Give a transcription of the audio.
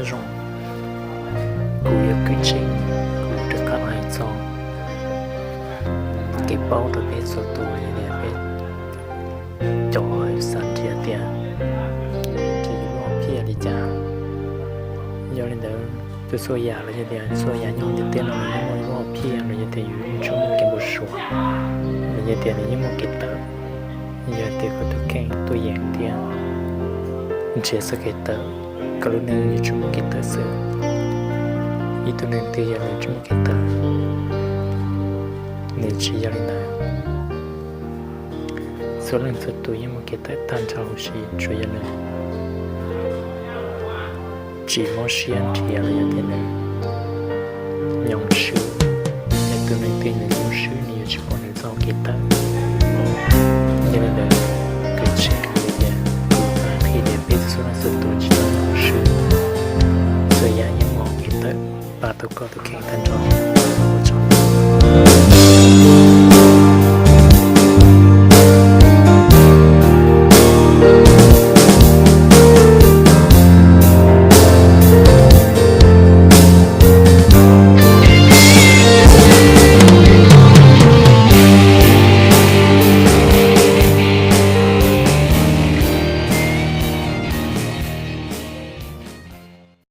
zoo. Kuv yog kwv tsev, kuv rov qab los hais txog kev paub rau peb txhua tus, yog tias peb cov xav nrhiav tias yus tsis yus lub hom phiaj li cas. Yog li ntawd, txhua txhua yam los yog tias txhua yam nyob ntiaj teb no nws yeej muaj lub hom phiaj, los yog tias yus yeej tsuas muaj kev npau suav, los yog tias nws yeej muaj kev tawm. Yog tias koj tus kheej tuaj yeem thiab nrhiav txoj kev tawm, koj lub neej yeej tsuas muaj kev tawm xwb. Ib tug neeg twg yog nws tsis muaj kev tawm, nws tsis yog li ntawd. Txhua leej txhua tus yeej muaj kev tawm tag nrho huv si, tsuas yog nws tsis mob siab nrhiav los yog tias nws nyoos swb. Yog tus neeg twg nws nyoos swb nws yuav tsis pom nws txoj kev tawm. Yog li ntawd, kwv tsev, kuv qhia tias peb txhua leej txhua tus tsis tau nyoos swb, txhua yam yeej muaj kev tawm pab tau koj tus kheej tag nrho.